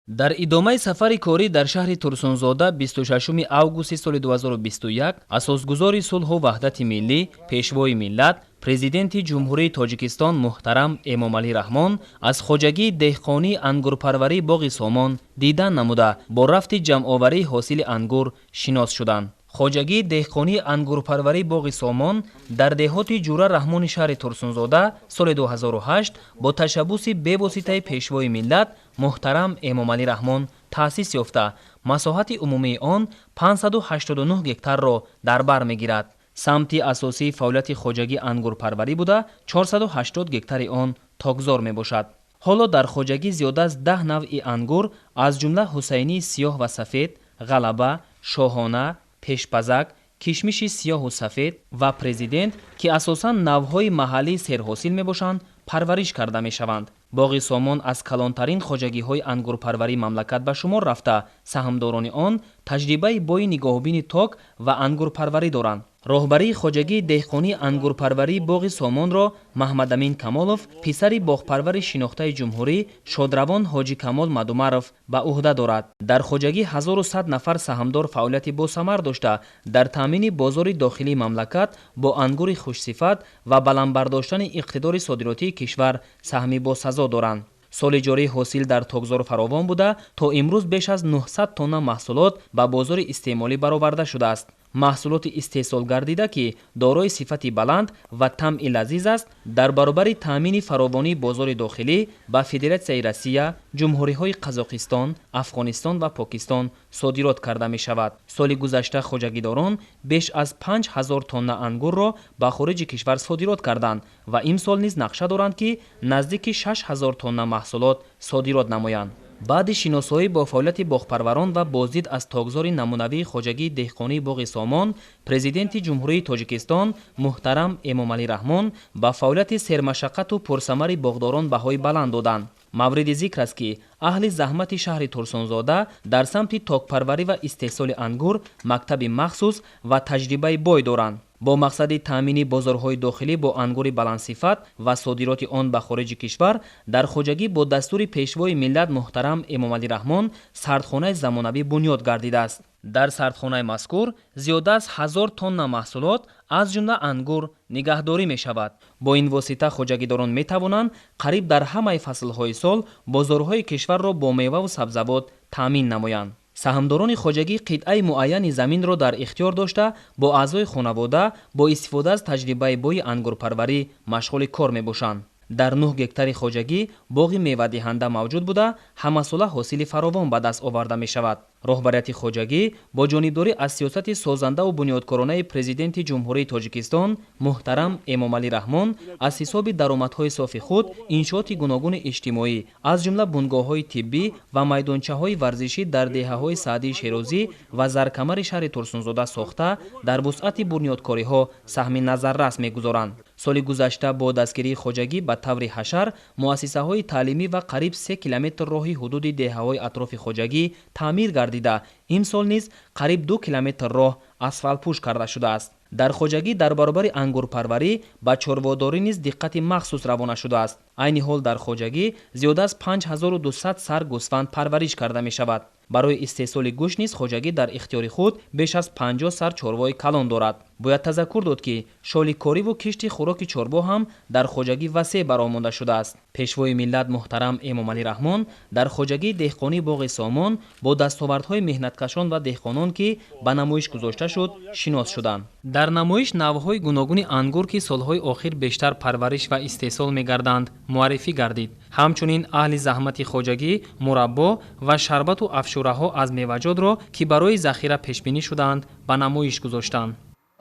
Дар идомаи сафари корӣ дар шаҳри Турсунзода 26 августи соли 2021 асосгузори сулҳу ваҳдати миллӣ, пешвои миллат, президенти Ҷумҳурии Тоҷикистон муҳтарам Эмомалӣ Раҳмон аз хоҷагии деҳқонии ангурпарварии боғи Сомон дидан намуда, бо рафти ҷамъоварии ҳосили ангур шинос шуданд. Хоҷагии деҳқонии ангурпарварии боғи Сомон дар деҳоти Ҷура Раҳмони шаҳри Турсунзода соли 2008 бо ташаббуси бевоситаи пешвои миллат муҳтарам Эмомалӣ Раҳмон таъсис ёфта, масоҳати умумии он 589 гектарро дар бар мегирад. Самти асосии фаъолияти хоҷагӣ ангурпарварӣ буда, 480 гектари он токзор мебошад. Ҳоло дар хоҷагӣ зиёда аз 10 навъи ангур, аз ҷумла ҳусайнии сиёҳ ва сафед, ғалаба, шоҳона, пешпазак, кишмиши сиёҳу сафед ва президент, ки асосан навъҳои маҳаллии серҳосил мебошанд, парвариш карда мешаванд. Боғи Сомон аз калонтарин хоҷагиҳои ангурпарварии мамлакат ба шумор рафта, саҳмдорони он таҷрибаи бои нигоҳубини ток ва ангурпарварӣ доранд. Роҳбарии хоҷагии деҳқонии ангурпарварии боғи Сомонро Маҳмадамин Камолов, писари боғпарвари шинохтаи ҷумҳурӣ шодравон Ҳоҷи Камол Мадумаров ба ӯҳда дорад. Дар хоҷагӣ 1100 нафар саҳмдор фаъолияти босамар дошта, дар таъмини бозори дохилии мамлакат бо ангури хушсифат ва баланд бардоштани иқтидори содиротии кишвар саҳми босазо доранд. Соли ҷорӣ ҳосил дар токзор фаровон буда, то имрӯз беш аз 900 тонна маҳсулот ба бозори истеъмолӣ бароварда шудааст. Маҳсулоти истеҳсол гардида, ки дорои сифати баланд ва тамъи лазиз аст, дар баробари таъмини фаровонии бозори дохилӣ ба Федератсияи Россия, ҷумҳуриҳои Қазоқистон, Афғонистон ва Покистон содирот карда мешавад. Соли гузашта хоҷагидорон беш аз 5000 тонна ангурро ба хориҷи кишвар содирот карданд ва имсол низ нақша доранд, ки наздики 6000 тонна маҳсулот содирот намоянд. Баъди шиносоӣ бо фаъолияти боғпарварон ва боздид аз токзори намунавии хоҷагии деҳқонии боғи Сомон, президенти Ҷумҳурии Тоҷикистон муҳтарам Эмомалӣ Раҳмон ба фаъолияти сермашаққату пурсамари боғдорон баҳои баланд доданд. Мавриди зикр аст, ки аҳли заҳмати шаҳри Турсунзода дар самти токпарварӣ ва истеҳсоли ангур мактаби махсус ва таҷрибаи бой доранд. Бо мақсади таъмини бозорҳои дохилӣ бо ангури баландсифат ва содироти он ба хориҷи кишвар, дар хоҷагӣ бо дастури пешвои миллат муҳтарам Эмомалӣ Раҳмон сардхонаи замонавӣ бунёд гардидааст. Дар сардхонаи мазкур зиёда аз 1000 тонна маҳсулот, аз ҷумла ангур, нигаҳдорӣ мешавад. Бо ин восита хоҷагидорон метавонанд қариб дар ҳамаи фаслҳои сол бозорҳои кишварро бо меваву сабзавот таъмин намоянд. Саҳмдорони хоҷагӣ қитъаи муайяни заминро дар ихтиёр дошта, бо аъзои хонавода бо истифода аз таҷрибаи бои ангурпарварӣ машғули кор мебошанд. Дар 9 гектари хоҷагӣ боғи мевадиҳанда мавҷуд буда, ҳамасола ҳосили фаровон ба даст оварда мешавад. Роҳбарияти хоҷагӣ бо ҷонибдорӣ аз сиёсати созандаву бунёдкоронаи президенти Ҷумҳурии Тоҷикистон муҳтарам Эмомалӣ Раҳмон аз ҳисоби даромадҳои софи худ иншооти гуногуни иҷтимоӣ, аз ҷумла бунгоҳҳои тиббӣ ва майдончаҳои варзишӣ дар деҳаҳои Саъдии Шерозӣ ва Заркамари шаҳри Турсунзода сохта, дар вусъати бунёдкориҳо саҳми назаррас мегузоранд. Соли гузашта бо дастгирии хоҷагӣ ба таври ҳашар муассисаҳои таълимӣ ва қариб 3 километр роҳи ҳудуди деҳаҳои атрофи хоҷагӣ таъмир гардида, имсол низ қариб 2 километр роҳ асфалтпӯш карда шудааст. Дар хоҷагӣ дар баробари ангурпарварӣ ба чорводорӣ низ диққати махсус равона шудааст. Айни ҳол дар хоҷагӣ зиёда аз 5200 сар гӯсфанд парвариш карда мешавад. Барои истеҳсоли гӯшт низ хоҷагӣ дар ихтиёри худ беш аз 50 сар чорвои калон дорад. Бояд тазаккур дод, ки шоликориву кишти хӯроки чорво ҳам дар хоҷагӣ васеъ баромонда шудааст. Пешвои миллат муҳтарам Эмомалӣ Раҳмон дар хоҷагии деҳқонии боғи Сомон бо дастовардҳои меҳнаткашон ва деҳқонон, ки ба намоиш гузошта шуд, шинос шуданд. Дар намоиш навъҳои гуногуни ангур, ки солҳои охир бештар парвариш ва истеҳсол мегарданд, муаррифӣ гардид. Ҳамчунин аҳли заҳмати хоҷагӣ мураббо ва шарбату афшураҳо аз меваҷотро, ки барои захира пешбинӣ шудаанд, ба намоиш гузоштанд.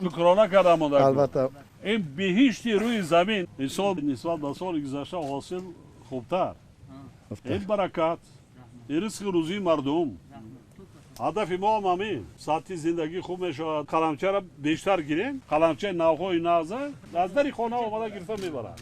Шукрона кардам. Албатта. Ин биҳишти рӯи замин. Имсол нисбат ба соли гузашта ҳосил хубтар. Ин баракат, ин ризқи рӯзии мардум. Ҳадафи мо ҳам ҳамин. Сатҳи зиндагӣ хуб мешавад. Қаламчаро бештар гирем, қаламчаи навҳои нағза аз дари хона омада гирифта мебарад.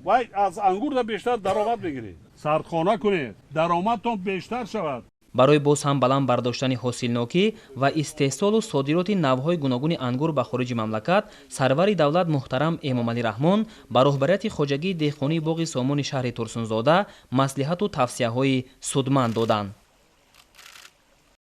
Вай аз ангурда бештар даромад мегиред. Сардхона кунед, даромадтон бештар шавад. Барои боз ҳам баланд бардоштани ҳосилнокӣ ва истеҳсолу содироти навъҳои гуногуни ангур ба хориҷи мамлакат, сарвари давлат муҳтарам Эмомалӣ Раҳмон ба роҳбарияти хоҷагии деҳқонии боғи Сомони шаҳри Турсунзода маслиҳату тавсияҳои судманд доданд.